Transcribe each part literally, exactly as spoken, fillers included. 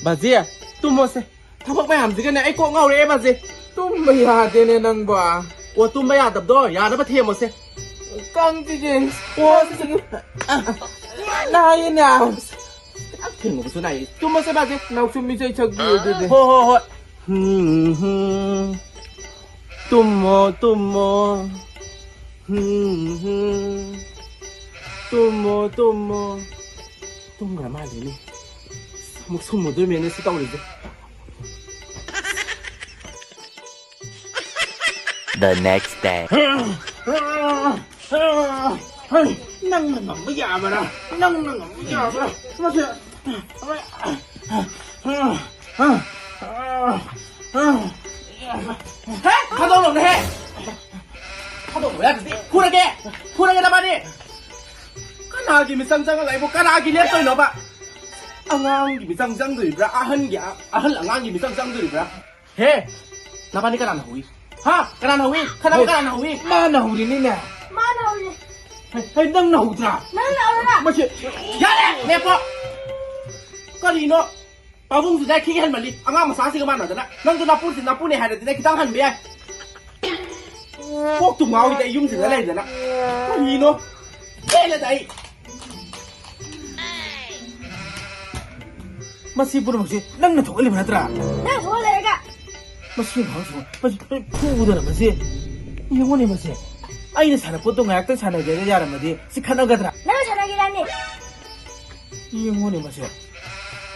ꯕꯥꯖꯤ, ꯇꯨꯝꯃꯣꯁꯦ꯫ ꯊꯕꯛ ꯃꯌꯥꯝꯁꯤꯒꯅꯦ ꯑꯩ ꯀꯣꯛ ꯉꯥꯎꯔꯛꯑꯦ, ꯕꯥꯖꯤ꯫ ꯇꯨꯝꯕ ꯌꯥꯗꯦꯅꯦ ꯅꯪꯕꯣ꯫ ꯑꯣ, ꯇꯨꯝꯕ ꯌꯥꯗꯕꯗꯣ ꯌꯥꯅꯕ ꯊꯦꯝꯃꯣꯁꯦ꯫ ꯀꯥꯡ ꯆꯤꯛꯑꯦ꯫ ꯑꯣ, ꯅꯥꯏꯌꯦꯅꯦ꯫ ꯊꯦꯡꯉꯨꯕꯁꯨ ꯅꯥꯏꯌꯦ꯫ ꯇꯨꯝꯃꯁꯦ, ꯕꯥꯖꯤ꯫ ꯅꯥꯎꯁꯨꯝ ꯏꯁꯩ ꯁꯛꯄꯤꯌꯨ ꯑꯗꯨꯗꯤ꯫ ꯍꯣ, ꯍꯣ, ꯍꯣꯏ꯫ ꯍꯝ, ꯍꯝ꯫ ꯇꯨꯝꯃꯣ, ꯇꯨꯝꯃꯣ꯫ ꯍꯝ, ꯍꯝ꯫ ꯇꯨꯝꯃꯣ, ꯇꯨꯝꯃꯣ꯫ ꯇꯨꯝꯈ꯭ꯔ ꯃꯥꯜꯂꯦꯅꯦ꯫ ꯑꯃꯨꯛ ꯁꯨꯝꯃꯨꯗꯣꯏꯃꯦꯅꯦ ꯁꯤ ꯇꯧꯔꯤꯁꯦ꯫ The next day. ꯅꯪꯅ ꯉꯝꯕ ꯌꯥꯕ꯭ꯔꯥ? ꯅꯪꯅ ꯉꯝꯕ ꯌꯥꯕ꯭ꯔꯥ? ꯃꯁꯦ꯫ ꯍꯦ, ꯊꯥꯗꯣꯛꯂꯣꯅꯦꯍꯦ! ꯊꯥꯗꯣꯛꯂꯣ ꯌꯥꯗ꯭ꯔꯗꯤ ꯐꯨꯔꯒꯦ! ꯐꯨꯔꯒꯦ ꯅꯕꯥꯅꯤ! ꯀꯅꯥꯒꯤ ꯃꯤꯆꯪ ꯆꯪꯉꯒ ꯑꯩꯕꯨ ꯀꯅꯥꯒꯤ ꯂꯦꯞꯇꯣꯏꯅꯣꯕ? ꯑꯉꯥꯡꯒꯤ ꯃꯤꯆꯪ ꯆꯪꯗꯣꯔꯤꯕ꯭ꯔꯥ? ꯑꯍꯟꯒꯤ, ꯑꯍꯜ ꯑꯉꯥꯡꯒꯤ ꯃꯤꯆꯪ ꯆꯪꯗꯣꯔꯤꯕ꯭ꯔꯥ? ꯍꯦ! ꯅꯕꯥꯅꯤ ꯀꯅꯥꯅ ꯍꯧꯏ? ꯍꯥ? ꯀꯅꯥꯅ ꯍꯧꯏ? ꯈꯠꯅꯕ ꯍꯦ, ꯀꯅꯥꯅ ꯍꯧꯏ? ꯃꯥꯅ ꯍꯧꯔꯤꯅꯤꯅꯦ꯫ ꯃꯥꯅ ꯍꯧꯔꯤ꯫ ꯍꯦ, ꯍꯦ, ꯅꯪꯅ ꯍꯧꯗ꯭ꯔꯥ? ꯅꯪꯅ ꯍꯧꯔꯒ꯫ ꯃꯁꯤ ꯌꯥꯔꯦ! ꯂꯦꯞꯄꯣ! ꯀꯔꯤꯅꯣ? ꯄꯥꯕꯨꯡꯁꯨ ꯗꯥꯏ ꯈꯤꯛ ꯍꯟꯃꯜꯂꯤ꯫ ꯑꯉꯥꯡ ꯃꯆꯥꯁꯤꯒ ꯃꯥꯟꯅꯗꯅ꯫ ꯅꯪꯁꯨ ꯅꯄꯨꯁꯤ ꯅꯄꯨꯅꯦ ꯍꯥꯏꯔꯗꯤꯅꯦ ꯈꯤꯇꯪ ꯍꯟꯕ ꯌꯥꯏ꯫ ꯀꯣꯛꯇꯨ ꯉꯥꯎꯏꯗ ꯑꯩ ꯌꯨꯝꯁꯤꯗ ꯂꯩꯗꯅ꯫ ꯀꯔꯤꯅꯣ? ꯄꯦꯜꯂꯦꯗ ꯑꯩ꯫ ꯃꯁꯤ ꯄꯨꯝꯅꯃꯛꯁꯦ ꯅꯪꯅ ꯊꯣꯛꯍꯜꯂꯤꯕ ꯅꯠꯇ꯭ꯔꯥ? ꯅꯪ ꯊꯣꯛꯍꯜꯂꯦ ꯑꯩꯒ꯫ ꯃꯁꯤ ꯑꯉꯥꯡꯁꯤꯕꯨ, ꯃꯁꯤ ꯐꯨꯗꯅ ꯃꯁꯤ꯫ ꯌꯦꯡꯉꯨꯅꯦ ꯃꯁꯦ꯫ ꯑꯩꯅ ꯁꯥꯟꯅꯄꯣꯠꯇꯣ ꯉꯥꯏꯍꯥꯛꯇꯪ ꯁꯥꯟꯅꯒꯦꯗ ꯌꯥꯔꯝꯃꯗꯤ ꯁꯤ ꯈꯠꯅꯒꯗ꯭ꯔꯥ? ꯅꯪ ꯁꯥꯟꯅꯒꯦꯔꯥꯅꯦ? ꯌꯦꯡꯉꯨꯅꯦ ꯃꯁꯦ꯫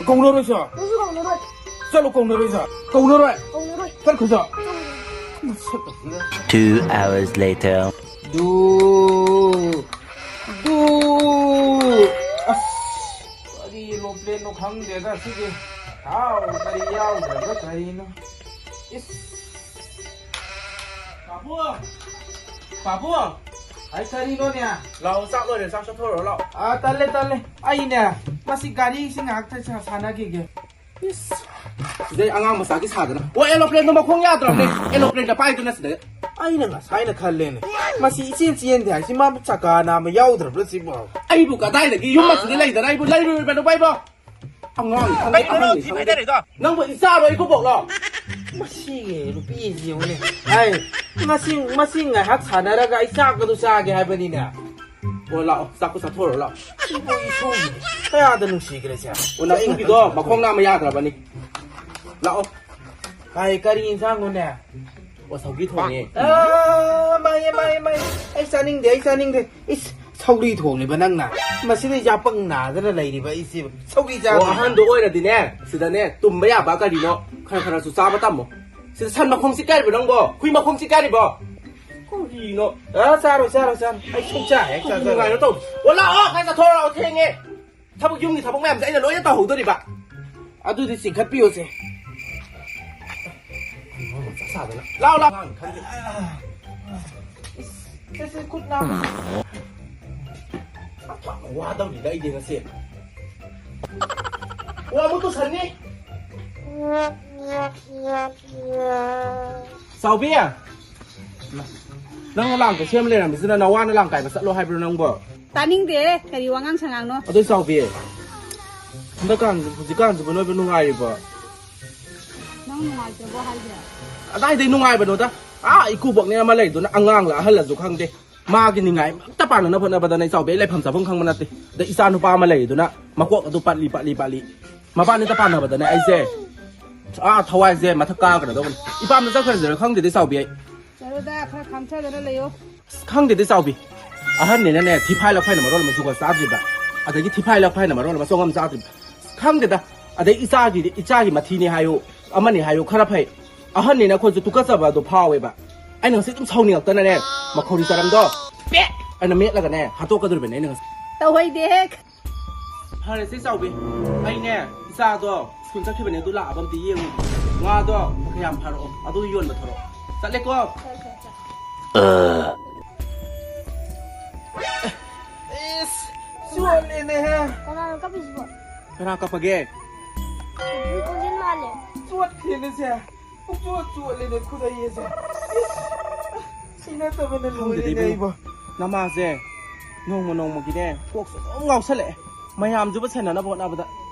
ꯀꯧꯅꯔꯣꯏꯁꯣ? ꯅꯪꯁꯨ ꯀꯧꯅꯔꯣꯏ꯫ ꯆꯠꯂꯣ ꯀꯧꯅꯔꯣꯏꯁꯣ? ꯀꯧꯅꯔꯣꯏ꯫ ꯀꯧꯅꯔꯣꯏ꯫ ꯆꯠꯈ꯭ꯔꯁꯣ? ꯆꯠꯂꯣ꯫ ꯃꯁꯛ ꯑꯁꯤꯒ꯫ Two hours later. ꯗꯨ꯫ ꯗꯨ꯫ ꯑꯁ꯫ ꯀꯔꯤ ꯑꯦꯔꯣꯄ꯭ꯂꯦꯟꯅꯣ ꯈꯪꯗꯦꯗ ꯁꯤꯗꯤ꯫ ꯊꯥꯎ ꯀꯔꯤ ꯌꯥꯎꯗ꯭ꯔꯕ ꯀꯔꯤꯅꯣ? ꯏꯁ꯫ ꯄꯥꯕꯨ! ꯄꯥꯕꯨ! ꯑꯩ ꯀꯔꯤꯅꯣꯅꯦ? ꯂꯥꯛꯑꯣ, ꯆꯥꯛ ꯂꯣꯏꯔꯦ, ꯆꯥꯛ ꯆꯥꯊꯣꯛꯎꯔꯣ ꯂꯥꯛꯑꯣ꯫ ꯑꯥ, ꯇꯜꯂꯦ, ꯇꯜꯂꯦ꯫ ꯑꯩꯅꯦ, ꯃꯁꯤ ꯒꯥꯔꯤꯁꯤ ꯉꯥꯏꯍꯥꯛꯇ ꯁꯥ-, ꯁꯥꯟꯅꯈꯤꯒꯦ꯫ ꯏꯁ! ꯁꯤꯗꯩ ꯑꯉꯥꯡ ꯃꯆꯥꯒꯤ ꯁꯥꯗꯅ꯫ ꯑꯣ, ꯑꯦꯔꯣꯄ꯭ꯂꯦꯟꯗꯣ ꯃꯈꯣꯡ ꯌꯥꯗ꯭ꯔꯕꯅꯦ꯫ ꯑꯦꯔꯣꯄ꯭ꯂꯦꯟꯗ ꯄꯥꯏꯗꯅ ꯁꯤꯗꯩ꯫ ꯑꯩꯅ ꯉꯁꯥꯏꯅ ꯈꯜꯂꯦꯅꯦ꯫ ꯃꯁꯤ ꯏꯆꯦꯟ ꯆꯦꯟꯗꯦ ꯍꯥꯏꯁꯤ ꯃꯥ ꯆꯀꯥ ꯅꯥꯝꯃ ꯌꯥꯎꯗ꯭ꯔꯕ꯭ꯔꯥ ꯁꯤꯕꯣ? ꯑꯩꯕꯨ ꯀꯗꯥꯏꯗꯒꯤ ꯌꯨꯝ ꯑꯁꯤꯗ ꯂꯩꯗꯅ ꯑꯩꯕꯨ ꯂꯩꯔꯨꯔꯤꯕꯅꯣ ꯑꯩꯕꯣ? ꯑꯉꯥꯡ ꯈꯪꯗꯦ, ꯀꯩꯅꯣ ꯅꯪ ꯑꯍꯟꯅꯤ ꯊꯤ ꯈꯪꯗꯦ꯫ ꯐꯥꯏꯗꯔꯤꯗꯣ? ꯅꯪꯕꯨ ꯏꯆꯥꯔꯣ, ꯏꯀꯨꯕꯣꯛꯂꯣ? ꯃꯁꯤꯒꯤ ꯅꯨꯄꯤꯁꯤ ꯌꯦꯡꯉꯨꯅꯦ꯫ ꯑꯩ ꯉꯁꯤ, ꯃꯁꯤ ꯉꯥꯏꯍꯥꯛ ꯁꯥꯟꯅꯔꯒ ꯑꯩ ꯆꯥꯛꯀꯗꯨ ꯆꯥꯒꯦ ꯍꯥꯏꯕꯅꯤꯅꯦ꯫ ꯑꯣ, ꯂꯥꯛꯑꯣ, ꯆꯥꯛꯇꯣ ꯆꯥꯊꯣꯛꯑꯔꯣ, ꯂꯥꯛꯑꯣ꯫ ꯏꯕꯨ ꯏꯁꯨꯒꯤ ꯀꯌꯥꯗ ꯅꯨꯡꯁꯤꯈ꯭ꯔꯦꯁꯦ꯫ ꯑꯣ, ꯅꯥꯄꯨꯒꯤꯗꯣ ꯃꯈꯣꯡ ꯅꯥꯝꯃ ꯌꯥꯗ꯭ꯔꯕꯅꯤ꯫ ꯂꯥꯛꯑꯣ꯫ ꯑꯩ ꯀꯔꯤ ꯏꯟꯁꯥꯡꯅꯣꯅꯦ? ꯑꯣ, ꯁꯧꯒ꯭ꯔꯤ ꯊꯣꯡꯉꯦ꯫ ꯑꯥ, ꯃꯥꯏ, ꯃꯥꯏ, ꯃꯥꯏ꯫ ꯑꯩ ꯆꯥꯅꯤꯡꯗꯦ, ꯑꯩ ꯆꯥꯅꯤꯡꯗꯦ꯫ ꯏꯁ, ꯁꯧꯒ꯭ꯔꯤ ꯊꯣꯡꯂꯤꯕ ꯅꯪꯅ? ꯃꯁꯤꯗ ꯌꯥꯄꯪ ꯅꯥꯗꯅ ꯂꯩꯔꯤꯕ ꯑꯩꯁꯦ ꯁꯧꯒ꯭ꯔꯤ ꯑꯣ, ꯆꯥꯗꯣꯏꯅꯦ꯫ ꯑꯍꯟꯗꯣ ꯑꯣꯏꯔꯗꯤꯅꯦ, ꯁꯤꯗꯅꯦ, ꯇꯨꯝꯕ ꯌꯥꯕ ꯀꯔꯤꯅꯣ ꯈꯔ ꯈꯔꯁꯨ ꯆꯥꯕ ꯇꯝꯃꯣ꯫ ꯁꯤꯗ ꯁꯟ ꯃꯈꯣꯡ ꯆꯤꯛꯀꯦ ꯍꯥꯏꯔꯤꯕꯣ ꯅꯪꯕꯣ? ꯍꯨꯏ ꯃꯈꯣꯡ ꯆꯤꯛꯀꯦ ꯍꯥꯏꯔꯤꯕꯣ? ꯀꯔꯤꯅꯣ? ꯑ, ꯆꯥꯔꯣꯏ, ꯆꯥꯔꯣꯏ, ꯆꯥꯔꯣꯏ꯫ ꯑꯩ ꯁꯨꯡꯆꯥ ꯍꯦꯛ ꯀꯔꯤꯅꯣ ꯆꯥꯖꯔꯣꯏ꯫ ꯀꯥꯏꯅ ꯇꯧ-, ꯑꯣ, ꯂꯥꯛꯑꯣ, ꯀꯥꯏ ꯆꯠꯊꯣꯔꯛꯑꯣ, ꯊꯦꯡꯉꯦ꯫ ꯊꯕꯛ, ꯌꯨꯝꯒꯤ ꯊꯕꯛ ꯃꯌꯥꯝꯁꯦ ꯑꯩꯅ ꯂꯣꯏꯅ ꯇꯧꯍꯧꯗꯣꯔꯤꯕ꯫ ꯑꯗꯨꯗꯤ ꯆꯤꯡꯈꯠꯄꯤꯌꯣꯁꯦ꯫ ꯂꯥꯛꯑꯣ, ꯂꯥꯛꯑꯣ꯫ ꯏꯁ, ꯏꯁ, ꯈꯨꯠ ꯅꯥꯝꯃ꯫ ꯋꯥꯗꯧꯔꯤꯗ ꯑꯩꯗꯤ ꯉꯁꯤ꯫ ꯑꯣ, ꯑꯃꯨꯛ ꯇꯨꯁꯟꯅꯤ꯫ ꯆꯥꯎꯕꯤ, ꯅꯪꯅ ꯂꯥꯡ ꯀꯩ ꯁꯦꯝ ꯂꯩꯔꯝꯃꯤꯁꯤꯅ ꯅꯋꯥꯅ ꯂꯥꯡ ꯀꯥꯏꯕ ꯆꯠꯂꯣ ꯍꯥꯏꯕ꯭ꯔꯣ ꯅꯪꯕꯣ? ꯇꯥꯅꯤꯡꯗꯦ, ꯀꯔꯤ ꯋꯥꯉꯥꯡ ꯁꯉꯥꯡꯅꯣ? ꯑꯗꯣ ꯆꯥꯎꯕꯤ, ꯍꯟꯗꯛꯀꯥꯟ, ꯍꯧꯖꯤꯛꯀꯥꯟꯁꯤꯕꯨ ꯅꯣꯏꯕꯨ ꯅꯨꯡꯉꯥꯏꯔꯤꯕꯣ? ꯅꯪ ꯅꯨꯡꯉꯥꯏꯇ꯭ꯔꯕꯣ ꯍꯥꯏꯁꯦ? ꯀꯗꯥꯏꯗꯩ ꯅꯨꯡꯉꯥꯏꯕꯅꯣꯗ? ꯑꯥ, ꯏꯀꯨꯕꯣꯛꯅꯦ ꯑꯃ ꯂꯩꯗꯨꯅ, ꯑꯉꯥꯡꯂ ꯑꯍꯜꯂꯁꯨ ꯈꯪꯗꯦ, ꯃꯥꯒꯤ ꯅꯤꯡꯉꯥꯏ ꯑꯝꯇ ꯄꯥꯟꯅꯅꯕ ꯍꯣꯠꯅꯕꯗꯅꯦ ꯏꯆꯥꯎꯕꯤ, ꯑꯩ ꯂꯩꯐꯝ ꯆꯥꯐꯝ ꯈꯪꯕ ꯅꯠꯇꯦ꯫ ꯑꯗ ꯏꯆꯥ ꯅꯨꯄꯥ ꯑꯃ ꯂꯩꯔꯤꯗꯨꯅ ꯃꯀꯣꯛ ꯑꯗꯨ ꯄꯠꯂꯤ, ꯄꯠꯂꯤ, ꯄꯠꯂꯤ꯫ ꯃꯕꯥꯅꯤꯇ ꯄꯥꯟꯅꯕꯗꯅꯦ ꯑꯩꯁꯦ, ꯑꯥ, ꯊꯋꯥꯏꯁꯦ ꯃꯊꯛ ꯀꯥꯈ꯭ꯔꯗꯧꯕꯅꯤ꯫ ꯏꯄꯥꯝꯗ ꯆꯠꯈ꯭ꯔꯁꯤꯔ ꯈꯪꯗꯦꯗ ꯏꯆꯥꯎꯕꯤ ꯑꯩ꯫ ꯆꯠꯂꯣꯗ, ꯈꯔ ꯈꯥꯡꯊꯗꯅ ꯂꯩꯌꯣ꯫ ꯑꯁ, ꯈꯪꯗꯦꯗ ꯏꯆꯥꯎꯕꯤ꯫ ꯑꯍꯟꯅꯤꯅꯅꯦ, ꯊꯤꯐꯥꯏ ꯂꯐꯥꯏꯅ ꯃꯔꯣꯜ ꯑꯃ ꯖꯨꯒꯣꯠ ꯆꯥꯗ꯭ꯔꯤꯕ, ꯑꯗꯒꯤ ꯊꯤꯐꯥꯏ ꯂꯐꯥꯏꯅ ꯃꯔꯣꯜ ꯑꯃ ꯆꯣꯡꯉꯝ ꯆꯥꯗ꯭ꯔꯤꯕ꯫ ꯑꯁ, ꯈꯪꯗꯦꯗ꯫ ꯑꯗꯩ ꯏꯆꯥꯒꯤꯗꯤ, ꯏꯆꯥꯒꯤ ꯃꯊꯤꯅꯤ ꯍꯥꯏꯌꯨ, ꯑꯃꯅꯤ ꯍꯥꯏꯌꯨ, ꯈꯔ ꯐꯩ꯫ ꯑꯍꯟꯅꯤꯅ ꯑꯩꯈꯣꯏꯁꯨ ꯇꯨꯀꯠꯆꯕ ꯑꯗꯨ ꯐꯥꯎꯋꯦꯕ꯫ ꯑꯩꯅ ꯉꯁꯤ ꯑꯗꯨꯝ ꯁꯥꯎꯅꯤꯡꯉꯛꯇꯅꯅꯦ, ꯃꯈꯧꯔꯤ ꯆꯔꯝꯗꯣ ꯄꯦꯛ ꯑꯅ ꯃꯦꯠꯂꯒꯅꯦ ꯍꯥꯠꯇꯣꯛꯀꯗꯧꯔꯤꯕꯅꯦ ꯑꯩꯅ ꯉꯁꯤ꯫ ꯇꯧꯍꯩꯗꯦꯍꯦ꯫ ꯐꯔꯦꯁꯦ ꯆꯥꯎꯕꯤ, ꯑꯩꯅꯦ ꯏꯆꯥꯗꯣ ꯁ꯭ꯀꯨꯜ ꯆꯠꯈꯤꯕꯅꯦ, ꯑꯗꯨ ꯂꯥꯛꯑꯕ ꯑꯝꯇ ꯌꯦꯡꯉꯨ꯫ ꯉꯥꯗꯣ ꯈꯔ ꯌꯥꯝ ꯐꯥꯔꯛꯑꯣ, ꯑꯗꯨ ꯌꯣꯟꯕ ꯊꯣꯔꯛꯑꯣ꯫ ꯆꯠꯂꯦꯀꯣ꯫ ꯏꯁ, ꯆꯣꯠꯂꯦꯅꯦꯍꯦ꯫ ꯀꯅꯥꯅꯣ ꯀꯞꯄꯤꯁꯤꯕꯣ? ꯀꯅꯥ ꯀꯞꯄꯒꯦ? ꯄꯨꯄꯨ ꯀꯣꯟꯖꯦꯜ ꯃꯥꯜꯂꯦ꯫ ꯆꯣꯠꯈ꯭ꯔꯦꯅꯦꯁꯦ꯫ ꯄꯨꯡꯆꯣꯠ ꯆꯣꯠꯂꯦꯅꯦ ꯈꯨꯗꯩ ꯑꯁꯦ꯫ ꯏꯁ! ꯁꯤ ꯅꯠꯇꯕꯅ ꯈꯪꯗꯦꯗ ꯂꯣꯏꯔꯦꯅꯦ ꯏꯕꯨꯡꯉꯣ꯫ ꯑꯩꯕꯣ꯫ ꯅꯃꯥꯁꯦ ꯅꯣꯡꯃ ꯅꯣꯡꯃꯒꯤꯅꯦ ꯀꯣꯛꯁꯨ ꯑꯗꯨꯝ ꯉꯥꯎꯁꯜꯂꯛꯑꯦ꯫ ꯃꯌꯥꯝꯁꯤꯕꯨ ꯁꯦꯟꯅꯅꯕ ꯍꯣꯠꯅꯕꯗ꯫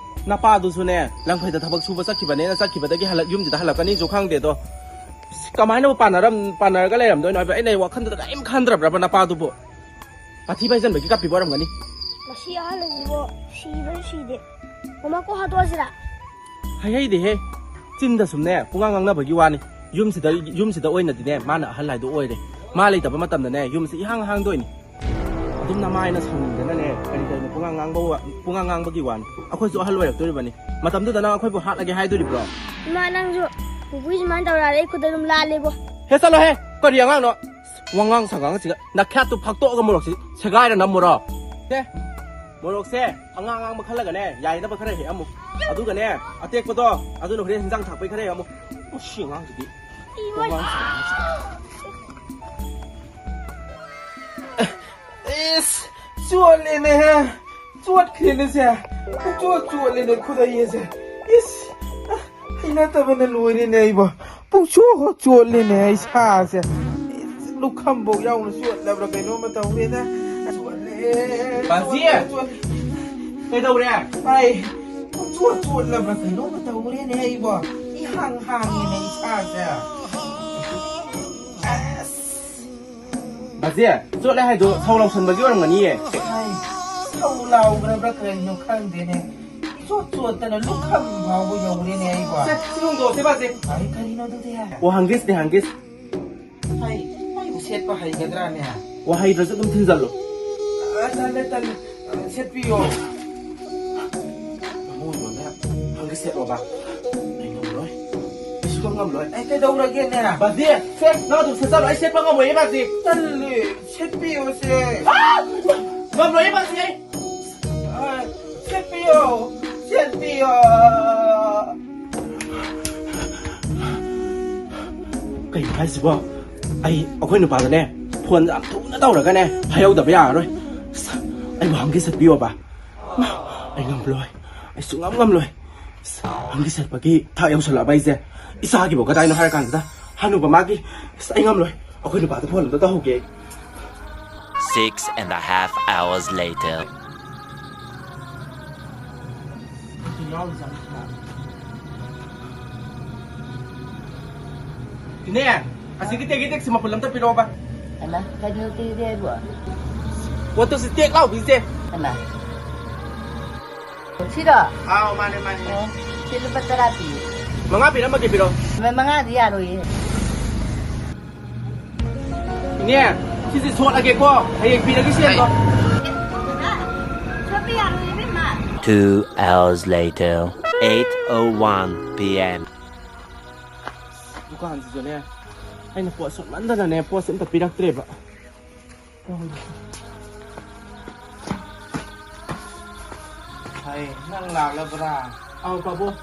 ꯅꯄꯥꯗꯨꯁꯨꯅꯦ, ꯂꯪꯐꯩꯗ ꯊꯕꯛ ꯁꯨꯕ ꯆꯠꯈꯤꯕꯅꯦꯅ ꯆꯠꯈꯤꯕꯗꯒꯤ ꯍꯜꯂꯛ-, ꯌꯨꯝꯁꯤꯗ ꯍꯜꯂꯛꯀꯅꯤꯁꯨ ꯈꯪꯗꯦꯗꯣ꯫ ꯑꯁ, ꯀꯃꯥꯏꯅꯕꯨ ꯄꯥꯟꯅꯔꯝ-, ꯄꯥꯟꯅꯔꯒ ꯂꯩꯔꯝꯗꯣꯏꯅꯣ ꯍꯥꯏꯕ? ꯑꯩꯅ ꯋꯥꯈꯜꯗꯨꯗ ꯀꯔꯤꯝ ꯈꯟꯗ꯭ꯔꯕ꯭ꯔꯕ ꯅꯄꯥꯗꯨꯕꯨ? ꯃꯊꯤ ꯐꯥꯏꯖꯟꯕꯒꯤ ꯀꯞꯄꯤꯕ ꯑꯣꯏꯔꯝꯒꯅꯤ꯫ ꯃꯁꯤ ꯑꯍꯜ ꯑꯁꯤꯕꯨ ꯁꯤꯕꯁꯨ ꯁꯤꯗꯦ꯫ ꯃꯃꯥ ꯀꯣꯛ ꯍꯥꯠꯇꯣꯛꯑꯁꯤꯔꯥ? ꯍꯥꯏꯍꯩꯗꯦꯍꯦ꯫ ꯆꯤꯟꯗ ꯁꯨꯝꯅꯦ, ꯄꯨꯡꯉꯥꯡ ꯉꯥꯡꯅꯕꯒꯤ ꯋꯥꯅꯤ꯫ ꯌꯨꯝꯁꯤꯗ, ꯌꯨꯝꯁꯤꯗ ꯑꯣꯏꯅꯗꯤꯅꯦ, ꯃꯥꯅ ꯑꯍꯜ ꯍꯥꯏꯗꯣ ꯑꯣꯏꯔꯦ꯫ ꯃꯥ ꯂꯩꯇꯕ ꯃꯇꯝꯗꯅꯦ, ꯌꯨꯝꯁꯤ ꯏꯍꯥꯡ ꯍꯥꯡꯗꯣꯏꯅꯤ꯫ ꯑꯗꯨꯝ ꯅꯃꯥꯏꯅ ꯁꯥꯎꯅꯤꯡꯗꯅꯅꯦ, ꯀꯔꯤ ꯀꯔꯤꯅꯣ ꯄꯨꯡꯉꯥꯡ ꯉꯥꯡꯕ ꯋꯥ-, ꯄꯨꯡꯉꯥꯡ ꯉꯥꯡꯕꯒꯤ ꯋꯥꯅꯤ꯫ ꯑꯩꯈꯣꯏꯁꯨ ꯑꯍꯜ ꯑꯣꯏꯔꯛꯇꯣꯔꯤꯕꯅꯤ꯫ ꯃꯇꯝꯗꯨꯗ ꯅꯪ ꯑꯩꯈꯣꯏꯕꯨ ꯍꯥꯠꯂꯒꯦ ꯍꯥꯏꯗꯣꯔꯤꯕ꯭ꯔꯣ? ꯏꯃꯥ, ꯅꯪꯁꯨ ꯄꯨꯄꯨꯒꯤ ꯁꯨꯃꯥꯏꯅ ꯇꯧꯔꯛꯑꯗꯤ ꯑꯩ ꯈꯨꯠ ꯑꯗꯨꯝ ꯂꯥꯜꯂꯦꯕꯣ꯫ ꯍꯦ, ꯆꯠꯂꯣꯍꯦ! ꯀꯔꯤ ꯑꯉꯥꯡꯅꯣ? ꯋꯥꯉꯥꯡ ꯁꯉꯥꯡꯁꯤꯒ ꯅꯈ꯭ꯌꯥꯠꯇꯨ ꯐꯥꯛꯇꯣꯛꯑꯒ ꯃꯣꯔꯣꯛꯁꯤ ꯁꯦꯒꯥꯏꯔ ꯅꯝꯃꯨꯔꯣ꯫ ꯁꯦ, ꯃꯣꯔꯣꯛꯁꯦ ꯑꯉꯥꯡ ꯑꯉꯥꯡꯕ ꯈꯜꯂꯒꯅꯦ, ꯌꯥꯏꯅꯕ ꯈꯔ ꯍꯦꯛꯑꯝꯃꯨ꯫ ꯑꯗꯨꯒꯅꯦ, ꯑꯇꯦꯛꯄꯗꯣ ꯑꯗꯨꯅ ꯍꯣꯔꯦꯟ ꯍꯤꯟꯖꯥꯡ ꯊꯥꯛꯄꯩ ꯈꯔ ꯍꯦꯛꯑꯝꯃꯨ꯫ ꯃꯁꯤ ꯑꯉꯥꯡꯁꯤꯗꯤ꯫ ꯏꯃꯥ! ꯋꯥꯉꯥꯡ ꯁꯉꯥꯡꯁꯤꯒ꯫ ꯏꯁ, ꯆꯣꯠꯂꯦꯅꯦꯍꯦ꯫ ꯆꯣꯠꯈ꯭ꯔꯦꯅꯦ ꯁꯦ꯫ ꯄꯨꯡꯆꯣꯠ ꯆꯣꯠꯂꯦꯅꯦ ꯈꯨꯗꯩ ꯑꯁꯦ꯫ ꯏꯁ, ꯍꯩꯅꯗꯕꯅ ꯂꯣꯏꯔꯦꯅꯦ ꯑꯩꯕꯣ꯫ ꯄꯨꯡꯆꯣꯠ ꯆꯣꯠꯂꯦꯅꯦ ꯑꯩ ꯁꯥꯁꯦ꯫ ꯏꯁ, ꯂꯨꯈꯝꯐꯧ ꯌꯥꯎꯅ ꯆꯣꯠꯂꯕ꯭ꯔꯥ ꯀꯩꯅꯣꯝꯃ ꯇꯧꯔꯦꯗ꯫ ꯆꯣꯠꯂꯦ꯫ ꯕꯥꯖꯤ! ꯆꯣꯠꯂꯦ, ꯆꯣꯠꯂꯦ꯫ ꯀꯩꯗꯧꯔꯦ? ꯑꯩ ꯄꯨꯡꯆꯣꯠ ꯆꯣꯠꯂꯕ꯭ꯔꯥ ꯀꯩꯅꯣꯝꯃ ꯇꯧꯔꯦꯅꯦ ꯑꯩꯕꯣ꯫ ꯏꯍꯥꯡ ꯍꯥꯡꯉꯦꯅꯦ ꯏꯁꯥꯁꯦ꯫ ꯑꯁ꯫ ꯕꯥꯖꯤ, ꯆꯣꯠꯂꯦ ꯍꯥꯏꯗꯣ ꯊꯥꯎ ꯂꯧꯁꯟꯕꯒꯤ ꯑꯣꯏꯔꯝꯒꯅꯤꯌꯦ꯫ ꯍꯥꯏ, ꯊꯥꯎ ꯂꯥꯎꯈ꯭ꯔꯕ꯭ꯔꯥ ꯀꯩꯅꯣ ꯈꯪꯗꯦꯅꯦ꯫ ꯏꯆꯣꯠ ꯆꯣꯠꯇꯅ ꯂꯨꯈꯝ ꯐꯥꯎꯕ ꯌꯧꯔꯦꯅꯦ ꯑꯩꯕꯣ꯫ ꯁꯦ, ꯁꯤ ꯍꯣꯡꯗꯣꯛꯑꯁꯦ, ꯕꯥꯖꯤ꯫ ꯑꯩ ꯀꯔꯤꯅꯣ ꯑꯗꯨꯗꯤ? ꯑꯣ, ꯍꯪꯒꯤꯁꯅꯦ, ꯍꯪꯒꯤꯁ꯫ ꯍꯥꯏ, ꯑꯩꯕꯨ ꯁꯦꯠꯄ ꯍꯩꯒꯗ꯭ꯔꯥꯅꯦ? ꯑꯣ, ꯍꯩꯇ꯭ꯔꯁꯨ ꯑꯗꯨꯝ ꯊꯤꯟꯖꯜꯂꯨ꯫ ꯑ, ꯇꯜꯂꯦ, ꯇꯜꯂꯦ꯫ ꯑ, ꯁꯦꯠꯄꯤꯌꯣ꯫ ꯃꯉꯣꯟꯗ ꯍꯪꯒꯤꯁ ꯁꯦꯠꯂꯣꯕ꯫ ꯑꯩ ꯉꯝꯂꯣꯏ꯫ ꯑꯩ ꯁꯨꯡꯉꯝ ꯉꯝꯂꯣꯏ꯫ ꯑꯩ ꯀꯩꯗꯧꯔꯒꯦꯅꯦ? ꯕꯥꯖꯤ, ꯁꯦ, ꯅꯪ ꯑꯗꯨꯝ ꯁꯦꯠꯆꯜꯂꯣ꯫ ꯑꯩ ꯁꯦꯠꯄ ꯉꯝꯃꯣꯏꯌꯦ, ꯕꯥꯖꯤ꯫ ꯇꯜꯂꯦ, ꯁꯦꯠꯄꯤꯌꯣꯁꯦ꯫ ꯑ! ꯉꯝꯂꯣꯏꯌꯦ, ꯕꯥꯖꯤ, ꯑꯩ꯫ ꯑ, ꯁꯦꯠꯄꯤꯌꯣ, ꯁꯦꯠꯄꯤꯌꯣ꯫ ꯀꯩꯅꯣ ꯍꯥꯏꯁꯤꯕꯣ? ꯑꯩ, ꯑꯩꯈꯣꯏ ꯅꯨꯄꯥꯗꯅꯦ, ꯐꯣꯟ ꯌꯥꯝ ꯊꯨꯅ ꯇꯧꯔꯒꯅꯦ, ꯍꯥꯏꯍꯧꯗꯕ ꯌꯥꯔꯔꯣꯏ꯫ ꯑꯁ, ꯑꯩꯕꯨ ꯍꯪꯒꯤꯁ ꯁꯦꯠꯄꯤꯌꯣꯕ꯫ ꯑꯩ ꯉꯝꯂꯣꯏ꯫ ꯑꯩ ꯁꯨꯡꯉꯝ ꯉꯝꯂꯣꯏ꯫ ꯑꯁ, ꯍꯪꯒꯤꯁ ꯁꯦꯠꯄꯒꯤ ꯊꯥꯛ ꯌꯧꯁꯜꯂꯛꯑꯕ ꯑꯩꯁꯦ꯫ ꯏꯆꯥꯒꯤꯕꯨ ꯀꯗꯥꯏꯅꯣ ꯍꯥꯏꯔ ꯀꯥꯟꯁꯤꯗ, ꯍꯅꯨꯕ ꯃꯥꯒꯤ꯫ ꯑꯁ, ꯑꯩ ꯉꯝꯂꯣꯏ꯫ ꯑꯩꯈꯣꯏ ꯅꯨꯄꯥꯗ ꯐꯣꯟ ꯑꯝꯇ ꯇꯧꯍꯧꯒꯦ ꯑꯩ꯫ Six and a half hours later. ꯏꯅꯦ, ꯑꯁꯤꯒꯤ ꯇꯦꯛ ꯇꯦꯛꯁꯤ ꯃꯄꯨꯜ ꯑꯝꯇ ꯄꯤꯔꯛꯑꯣꯕ꯫ ꯍꯩꯃꯥ, ꯀꯩꯅꯣ ꯄꯤꯔꯦ ꯍꯥꯏꯕꯣ? ꯄꯣꯠꯇꯨ ꯁꯤ ꯇꯦꯛ ꯂꯥꯎꯕꯤꯁꯦ꯫ ꯍꯩꯃꯥ꯫ ꯁꯤꯔꯣ? ꯑꯥꯎ, ꯃꯥꯅꯦ, ꯃꯥꯅꯦ꯫ ꯑꯣ, ꯁꯤ ꯂꯨꯄꯥ ꯇꯔꯥ ꯄꯤ꯫ ꯃꯉꯥ ꯄꯤꯔꯝꯃꯒꯦ, ꯄꯤꯔꯣ꯫ ꯃ-, ꯃꯉꯥꯗꯤ ꯌꯥꯔꯣꯏꯌꯦ꯫ ꯏꯅꯦ, ꯁꯤꯁꯦ ꯁꯣꯠꯂꯒꯦꯀꯣ, ꯍꯌꯦꯡ ꯄꯤꯔꯒꯦ ꯁꯦꯟꯗꯣ꯫ ꯁꯣꯠꯄ ꯌꯥꯔꯣꯏ ꯏꯕꯦꯝꯃ꯫ Two hours later, eight oh one p.m. ꯗꯨꯀꯥꯟꯁꯤꯁꯨꯅꯦ, ꯑꯩꯅ ꯄꯣꯠ ꯁꯣꯠꯃꯟꯗꯅꯅꯦ, ꯄꯣꯠꯁꯦ ꯑꯝꯇ ꯄꯤꯔꯛꯇ꯭ꯔꯦꯕ꯫ ꯍꯩ, ꯅꯪ ꯂꯥꯛꯂꯕ꯭ꯔꯥ? ꯑꯥꯎ, ꯄꯥꯕꯨꯡ꯫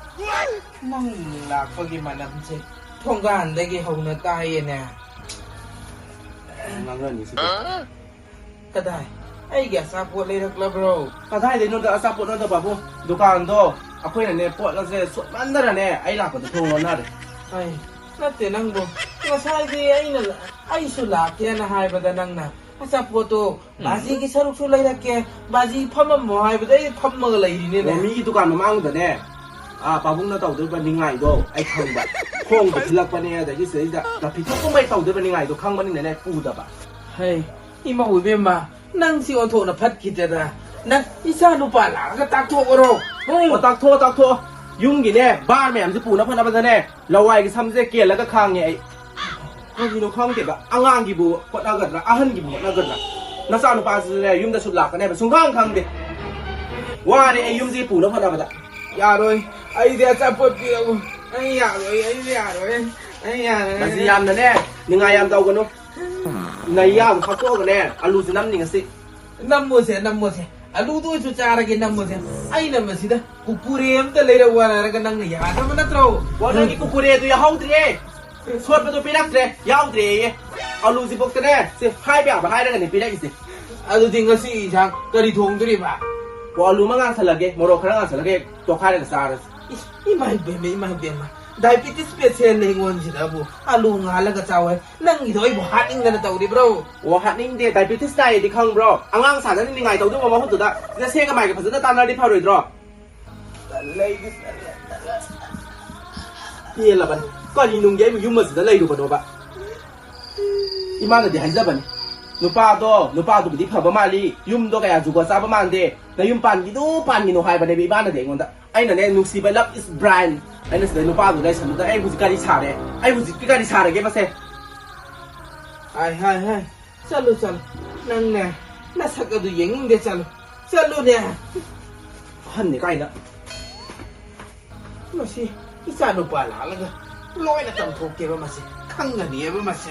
ꯅꯪ ꯂꯥꯛꯄꯒꯤ ꯃꯅꯝꯁꯦ ꯊꯣꯡꯒꯥꯟꯗꯒꯤ ꯍꯧꯅ ꯇꯥꯏꯌꯦꯅꯦ꯫ ꯉꯥꯡꯅꯅꯤ ꯁꯤꯗꯤ꯫ ꯀꯗꯥꯏ? ꯑꯩꯒꯤ ꯑꯆꯥꯄꯣꯠ ꯂꯩꯔꯛꯂꯕ꯭ꯔꯣ? ꯀꯗꯥꯏꯗꯩꯅꯣꯗ ꯑꯆꯥꯄꯣꯠꯅꯣꯗ, ꯄꯥꯕꯨꯡ? ꯗꯨꯀꯥꯟꯗꯣ ꯑꯩꯈꯣꯏꯅꯅꯦ, ꯄꯣꯠ ꯑꯁꯦ ꯁꯣꯠꯃꯟꯗꯅꯅꯦ, ꯑꯩ ꯂꯥꯛꯄꯗ ꯊꯣꯡ ꯂꯣꯟꯅꯔꯦ꯫ ꯑꯩ, ꯅꯠꯇꯦ ꯅꯪꯕꯨ꯫ ꯉꯁꯥꯏꯗꯤ ꯑꯩꯅ, ꯑꯩꯁꯨ ꯂꯥꯛꯀꯦꯅ ꯍꯥꯏꯕꯗ ꯅꯪꯅ ꯑꯆꯥꯄꯣꯠꯇꯣ ꯎꯝ꯫ ꯕꯥꯖꯤꯒꯤ ꯁꯔꯨꯛꯁꯨ ꯂꯩꯔꯛꯀꯦ, ꯕꯥꯖꯤ ꯐꯝꯃꯝꯃꯣ ꯍꯥꯏꯕꯗ ꯑꯩ ꯐꯝꯃꯒ ꯂꯩꯔꯤꯅꯦꯅꯦ꯫ ꯑꯣ, ꯃꯤꯒꯤ ꯗꯨꯀꯥꯟ ꯃꯃꯥꯡꯗꯨꯗꯅꯦ, ꯑꯥ, ꯄꯥꯕꯨꯡꯅ ꯇꯧꯗꯣꯔꯤꯕ ꯅꯤꯡꯉꯥꯏꯗꯣ ꯑꯩ ꯈꯪꯕ꯫ ꯈꯣꯡꯗꯣ ꯊꯤꯜꯂꯛꯄꯅꯦ, ꯑꯗꯒꯤ ꯁꯤꯗꯩꯗ ꯅꯥꯄꯤ ꯊꯣꯛꯄꯉꯩ ꯇꯧꯗꯣꯔꯤꯕ ꯅꯤꯡꯉꯥꯏꯗꯣ ꯈꯪꯕꯅꯤꯅꯅꯦ ꯄꯨꯗꯕ꯫ ꯍꯩ, ꯏꯃꯧ ꯏꯕꯦꯝꯃ, ꯅꯪꯁꯤ ꯑꯣꯟꯊꯣꯛꯅ ꯐꯠꯈꯤꯗ꯭ꯔꯦꯗ꯫ ꯅꯪ ꯏꯆꯥ ꯅꯨꯄꯥ ꯂꯥꯛꯑꯒ ꯇꯥꯛꯊꯣꯛꯑꯣꯔꯣ? ꯎꯝ꯫ ꯑꯣ, ꯇꯥꯛꯊꯣꯛꯑꯣ, ꯇꯥꯛꯊꯣꯛꯑꯣ꯫ ꯌꯨꯝꯒꯤꯅꯦ, ꯕꯥꯔ ꯃꯌꯥꯝꯁꯦ ꯄꯨꯅ ꯐꯅꯕꯗꯅꯦ, ꯂꯋꯥꯏꯒꯤ ꯁꯝꯁꯦ ꯀꯦꯜꯂꯒ ꯈꯥꯡꯉꯦ ꯑꯩ꯫ ꯀꯔꯤꯅꯣ ꯈꯪꯗꯦꯕ, ꯑꯉꯥꯡꯒꯤꯕꯨ ꯍꯣꯠꯅꯒꯗ꯭ꯔꯥ, ꯑꯍꯟꯒꯤꯕꯨ ꯍꯣꯠꯅꯒꯗ꯭ꯔꯥ? ꯅꯆꯥꯅꯨꯄꯥꯁꯤꯁꯨꯅꯦ, ꯌꯨꯝꯗ ꯁꯨꯝ ꯂꯥꯛꯀꯅꯦꯕ, ꯁꯨꯡꯈꯪ ꯈꯪꯗꯦ꯫ ꯋꯥꯔꯦ ꯑꯩ ꯌꯨꯝꯁꯤ ꯄꯨꯅꯕ ꯍꯣꯠꯅꯕꯗ꯫ ꯌꯥꯔꯣꯏ, ꯑꯩꯗꯤ ꯑꯆꯥꯄꯣꯠ ꯄꯤꯔꯛꯎ꯫ ꯑꯩ ꯌꯥꯔꯣꯏ, ꯑꯩꯗꯤ ꯌꯥꯔꯣꯏ, ꯑꯩ ꯌꯥꯔꯣꯏ꯫ ꯃꯁꯤ ꯌꯥꯝꯅꯅꯦ, ꯅꯤꯡꯉꯥꯏ ꯌꯥꯝ ꯇꯧꯒꯅꯨ꯫ ꯅꯌꯥꯗꯣ ꯐꯥꯛꯇꯣꯛꯑꯒꯅꯦ, ꯑꯂꯨꯁꯦ ꯅꯝꯅꯤ ꯉꯁꯤ꯫ ꯅꯝꯃꯣꯁꯦ, ꯅꯝꯃꯣꯁꯦ꯫ ꯑꯂꯨꯗ ꯑꯣꯏꯁꯨ ꯆꯥꯔꯒꯦ, ꯅꯝꯃꯣꯁꯦ꯫ ꯑꯩꯅ ꯃꯁꯤꯗ ꯀꯨꯀꯨꯔꯦ ꯑꯝꯇ ꯂꯩꯔꯛꯎ ꯍꯥꯏꯔꯒ ꯅꯪꯅ ꯌꯥꯗꯕ ꯅꯠꯇ꯭ꯔꯣ? ꯑꯣ, ꯅꯪꯒꯤ ꯀꯨꯀꯨꯔꯦꯗꯨ ꯌꯥꯎꯍꯧꯗ꯭ꯔꯦ꯫ ꯁꯣꯠꯄꯗꯣ ꯄꯤꯔꯛꯇ꯭ꯔꯦ, ꯌꯥꯎꯗ꯭ꯔꯦꯌꯦ꯫ ꯑꯂꯨꯁꯤꯐꯥꯎꯗꯅꯦ, ꯁꯦ, ꯍꯥꯏꯕ ꯌꯥꯕ ꯍꯥꯏꯔꯒꯅꯦ ꯄꯤꯔꯛꯏꯁꯦ꯫ ꯑꯗꯨꯗꯤ ꯉꯁꯤ ꯏꯟꯁꯥꯡ ꯀꯔꯤ ꯊꯣꯡꯗꯣꯔꯤꯕ? ꯑꯣ, ꯑꯂꯨ ꯑꯃ ꯉꯥꯟꯁꯜꯂꯒꯦ, ꯃꯣꯔꯣꯛ ꯈꯔ ꯉꯥꯟꯁꯜꯂꯒꯦ, ꯇꯣꯈꯥꯏꯔꯒ ꯆꯥꯔꯁꯤ꯫ ꯏꯁ, ꯏꯃꯥ ꯏꯕꯦꯝꯃ, ꯏꯃꯥ ꯏꯕꯦꯝꯃ, diabetes patient ꯂꯩꯉꯣꯟꯁꯤꯗꯕꯨ ꯑꯂꯨ ꯉꯥꯜꯂꯒ ꯆꯥꯎ ꯍꯥꯏ꯫ ꯅꯪꯒꯤꯗꯣ ꯑꯩꯕꯨ ꯍꯥꯠꯅꯤꯡꯗꯅ ꯇꯧꯔꯤꯕ꯭ꯔꯣ? ꯑꯣ, ꯍꯥꯠꯅꯤꯡꯗꯦ, diabetes ꯅꯥꯏꯌꯦꯗꯤ ꯈꯪꯕ꯭ꯔꯣ? ꯑꯉꯥꯡ ꯁꯥꯗꯅ ꯅꯤꯡꯉꯥꯏ ꯇꯧꯗꯧꯕ ꯃꯍꯨꯠꯇꯨꯗ ꯅꯁꯦꯒ ꯃꯥꯏꯒ ꯐꯖꯅ ꯇꯥꯟꯅꯔꯗꯤ ꯐꯔꯣꯏꯗ꯭ꯔꯣ? ꯄꯦꯜꯂꯕꯅꯤ꯫ ꯀꯔꯤ ꯅꯨꯡꯒꯤ ꯑꯩꯕꯨ ꯌꯨꯝ ꯑꯁꯤꯗ ꯂꯩꯔꯨꯕꯅꯣꯕ? ꯏꯃꯥꯅꯗꯤ ꯍꯥꯏꯖꯕꯅꯤ, ꯅꯨꯄꯥꯗꯣ, ꯅꯨꯄꯥꯗꯨꯕꯨꯗꯤ ꯐꯕ ꯃꯥꯜꯂꯤ, ꯌꯨꯝꯗꯣ ꯀꯌꯥ ꯖꯨꯒꯣꯠ ꯆꯥꯕ ꯃꯥꯟꯗꯦ, ꯅꯌꯨꯝ ꯄꯥꯟꯒꯤꯅꯨ, ꯄꯥꯟꯒꯤꯅꯨ ꯍꯥꯏꯕꯅꯦꯕ ꯏꯃꯥꯅꯗꯤ ꯑꯩꯉꯣꯟꯗ꯫ ꯑꯩꯅꯅꯦ, ꯅꯨꯡꯁꯤꯕ, love is blind꯫ ꯑꯩꯅ ꯁꯤꯗ ꯅꯨꯄꯥꯗꯨ ꯂꯩꯁꯟꯕꯗ ꯑꯩ ꯍꯧꯖꯤꯛ ꯀꯔꯤ ꯁꯥꯔꯦ? ꯑꯩ ꯍꯧꯖꯤꯛꯇꯤ ꯀꯔꯤ ꯁꯥꯔꯒꯦ ꯃꯁꯦ? ꯍꯥꯏ, ꯍꯥꯏ, ꯍꯥꯏ꯫ ꯆꯠꯂꯨ, ꯆꯠꯂꯨ꯫ ꯅꯪꯅꯦ, ꯅꯁꯛ ꯑꯗꯨ ꯌꯦꯡꯅꯤꯡꯗꯦ, ꯆꯠꯂꯨ꯫ ꯆꯠꯂꯨꯅꯦ꯫ ꯑꯍꯟꯅꯤ ꯀꯥꯏꯅ꯫ ꯃꯁꯤ ꯏꯆꯥ ꯅꯨꯄꯥ ꯂꯥꯛꯂꯒ ꯂꯣꯏꯅ ꯇꯝꯊꯣꯛꯀꯦꯕ ꯃꯁꯤ꯫ ꯈꯪꯒꯅꯤꯕ ꯃꯁꯤ꯫